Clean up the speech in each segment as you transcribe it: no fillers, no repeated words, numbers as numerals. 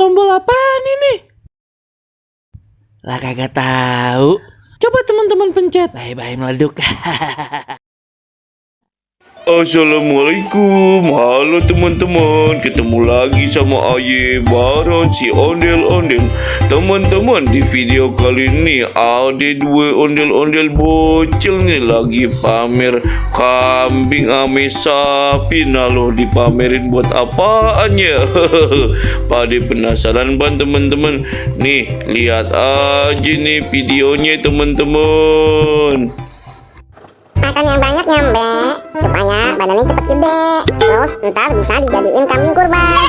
tombol apaan ini? Lah kagak tahu. Coba teman-teman pencet. Bye-bye meleduk. Assalamualaikum, halo teman-teman, ketemu lagi sama Aye bareng si ondel-ondel. Teman-teman, di video kali ini ada dua ondel-ondel bocil nih lagi pamer kambing ame sapi. Nah lo dipamerin buat apaan ya? Pada penasaran ban teman-teman? Nih lihat aja nih videonya teman-teman. Makan yang banyak nyambe supaya badannya cepet gede, terus ntar bisa dijadiin kambing kurban.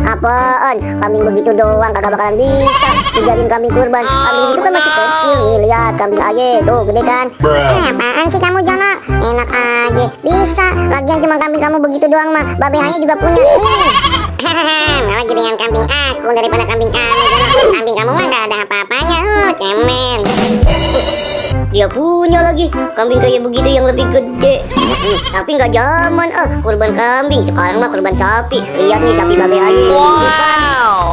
Apaan? Kambing begitu doang kagak bakalan bisa dijadiin kambing kurban. Kambing itu kan masih kecil nih, lihat kambing aja tuh gede kan. Apaan sih kamu Jono? Enak aja bisa. Lagian cuma kambing kamu begitu doang mah, babe aja juga punya nih. Malah jadi yang kambing aku daripada kambing kamu Jono. Kambing kamu mah gak ada apa-apanya, cemen. Dia punya lagi kambing kayak begitu yang lebih gede. Tapi nggak zaman kurban kambing. Sekarang mah kurban sapi. Lihat nih sapi babe aja. Wow.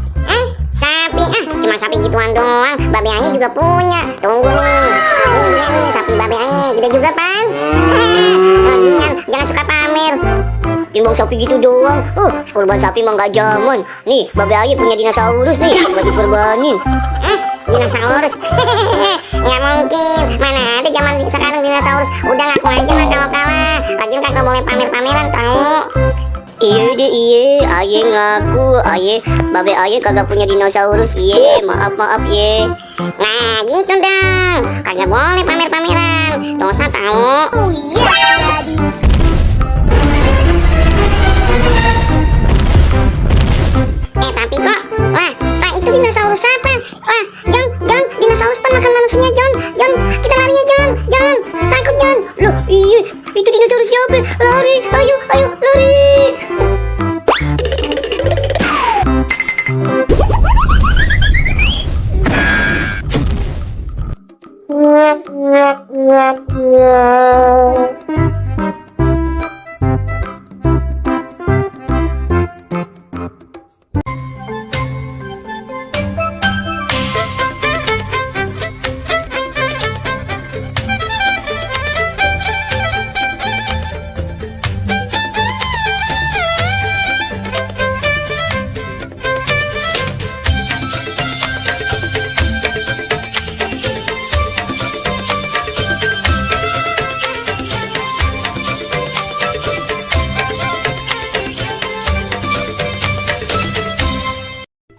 Sapi cuma sapi gituan doang. Babe aja juga punya. Tunggu nih. Ini dia nih sapi babe aja. Gede juga pan. Lagian jangan suka pamer. Timbang sapi gitu doang. Kurban sapi mah nggak zaman. Nih babe aja punya dinosaurus nih. Buat dikurbanin. Dinosaurus? Nggak mungkin. Mana ada zaman sekarang dinosaurus. Udah ngaku aja lah kalau kalah. Lagian kagak boleh pamer-pameran tau. Iya deh iye. Aye ngaku. Aye babe aye kagak punya dinosaurus. Iye maaf ye. Nah gitu dong. Kagak boleh pamer-pameran. Dosa tau. Oh iya jadi. Tapi kok wah itu dinosaurus apa? Wah John dinosaurus pan makan manusia John kita lari ya John takut John. Loh iya itu dinosaurus siapa? Lari ayo lari.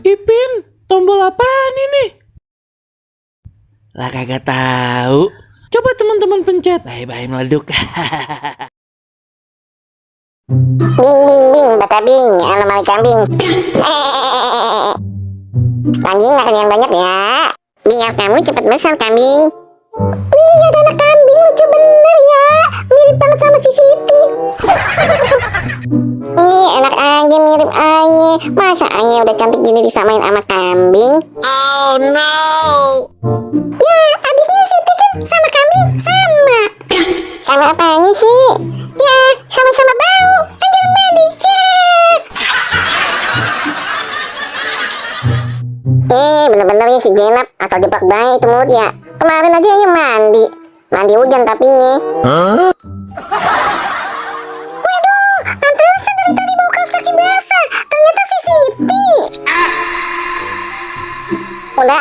Ipin, tombol apaan ini? Lah kagak tahu. Coba teman-teman pencet. Bye-bye meleduk. Bing, bata bing, anomali kambing. Lagi makan yang banyak ya, biar kamu cepat besar kambing. Wih, ada anak kambing lucu bener ya, mirip banget sama si Siti. Nih, enak aja mirip Aye. Masa Aye udah cantik gini disamain sama kambing? Oh no. Ya, abisnya Siti kan sama kambing sama. Sama apanya sih? Ya, sama-sama bau. Kan jarang mandi. Bener-bener ya si Jenap asal jebak bayi itu mulut ya. Kemarin aja ya mandi hujan tapi nih. Waduh, pantesan dari tadi bau kaos kaki basah. Ternyata si Siti. Udah.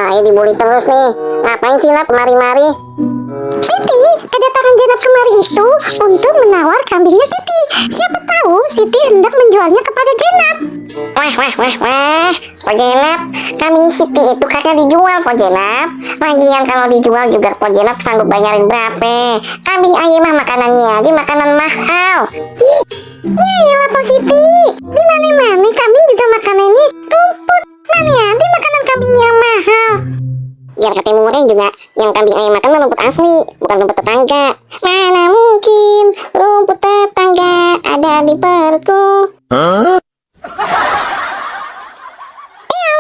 Ayo dibully terus nih. Ngapain sih Nap mari-mari? Siti, kedatangan Jenap kemari itu untuk menawar kambingnya Siti. Siapa tahu Siti hendak menjualnya kepada Jenap. Wah, Pak Jenap, kambing Siti itu kakak dijual Pak Jenap. Lagian kalau dijual juga Pak Jenap sanggup bayarin berapa? Kambing Aye mah makanannya aja makanan mahal. Ya iyalah Pak Siti, di mana-mana kambing juga makanannya rumput. Mana ada makanan kambing yang mahal? Biar kata murah juga, yang kambing Aye makan mah rumput asli, bukan rumput tetangga. Mana mungkin rumput tetangga ada di perutku. Alah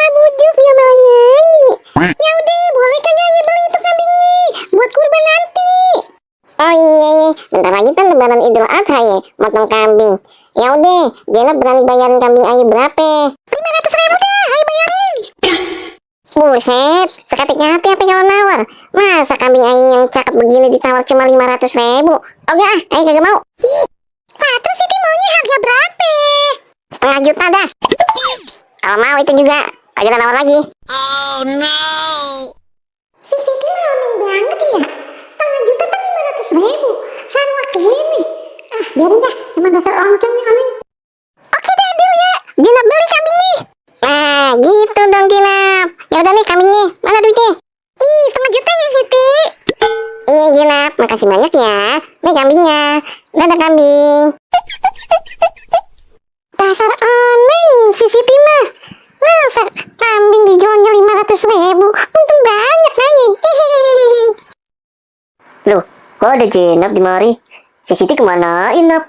bujuk dia malah nyanyi. Ya udah, boleh kagak Aye beli itu kambingnya buat kurban nanti? Oh iya, bentar lagi kan lebaran Idul Adha ya, motong kambing. Ya udah, Jenab berani bayarin kambing Aye berapa? 500.000 dah, Aye bayarin. Buset, seketiknya hati apa kalau nawar? Masa kambing Aye yang cakep begini ditawar cuma 500.000? Oke ah, Aye kagak mau. Terus Siti maunya harga berapa? 500.000 dah. Kalau mau itu juga, kagak nawar lagi. Oh no. Si Siti malah banget ya. 500.000 kan 500.000. Sarwa kene. Ah, biarin dah. Emang dasar oncom nih aneh. Oke dah, deal ya. Jenab beli kambing nih. Nah, gitu dong Jenab. Ya udah nih kambingnya. Mana duitnya? Nih, 500.000 ya Siti. Iya Jenab, makasih banyak ya. Nih kambingnya. Dadah kambing. Dasar aneh si Siti mah. Masa kambing dijualnya 500.000? Untung banyak nih. Loh, kok ada Jenab di mari? Si Siti kemana, Inap?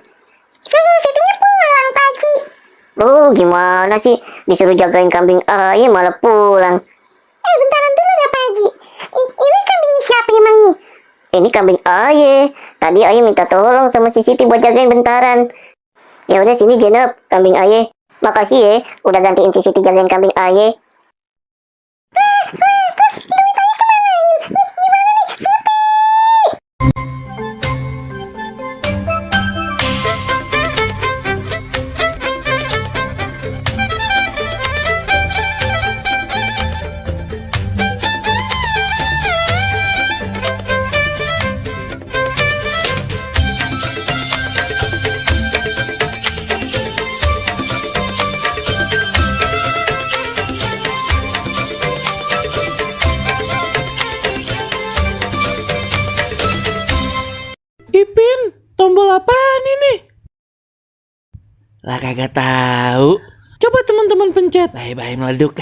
Sitinya pulang, Pakji. Oh, gimana sih? Disuruh jagain kambing Aye malah pulang. Bentaran dulu ya, Pakji. Ini kambingnya siapa emang nih? Ini kambing Aye. Tadi Aye minta tolong sama si Siti buat jagain bentaran. Ya udah sini Jenab, kambing Aye. Makasih ya, udah gantiin si Siti jagain kambing Aye. Terus duit Aye kemanain? Gimana nih, Siti? Ipin, tombol apaan ini? Lah kagak tahu. Coba teman-teman pencet. Bye-bye meleduk.